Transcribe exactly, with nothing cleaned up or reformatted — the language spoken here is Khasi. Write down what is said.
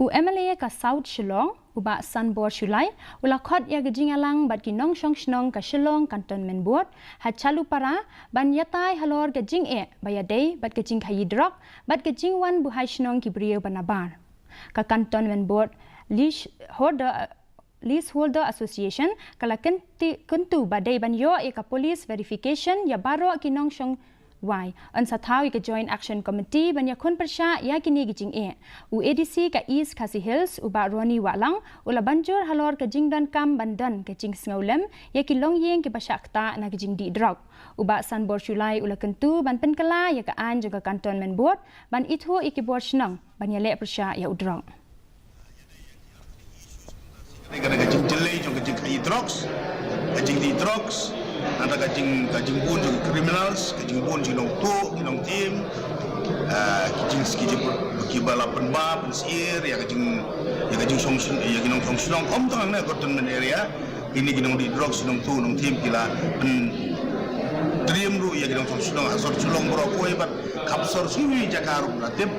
U MLA ka South Shillong, u Bah Sanbor Shullai, u la khot ïa ka jingïalang bad ki nongshong shnong ka Shillong Cantonment Board ha Chalupara ban ïatai halor ka jingeh ba ïadei bad ka jingkhaïi drok bad ka jingwan buhai shnong ki briew ba nabar. Ka Cantonment Board Leaseholder Leaseholder Association ka la kyntu ba dei ban ïoh ïa ka police verification ïa baroh ki nongshong wai. Yn sa thaw ïa ka Joint Action Committee ban ïakhun pyrshah ïa kine ki jingeh. U ADC ka East Khasi Hills, u Bah Ronnie Wahlang, u la ban jur halor ka jingdonkam ban don ka jingsngewlem ïa ki longïing kiba shah ktah na ka jingdih drok. U Bah Sanbor Shullai u la kyntu ban pynkylla ïa ka aiñ jong ka Cantonment Board ban ithuh ïa ki bor shnong ban ïaleh pyrshah ïa u drok. Ka jingkhaïi drugs, ka jingdih drugs, nangta ka jing ka jingbun jong criminals, ka jingbun jong nongtuh, ki nongtim, ki jing ki jing kiba la pynbha pynsyier ïa ka jing ïa ka jing song ïa ki nongshong shnong kum tang na Cantonment area. Kine ki nongdih drugs, nongtuh, nongtim ki la pyntriem ruh ïa ki nongshong shnong ha sor Shillong baroh kawei bad khap sor shuh ïa ka jaka ruh la tip.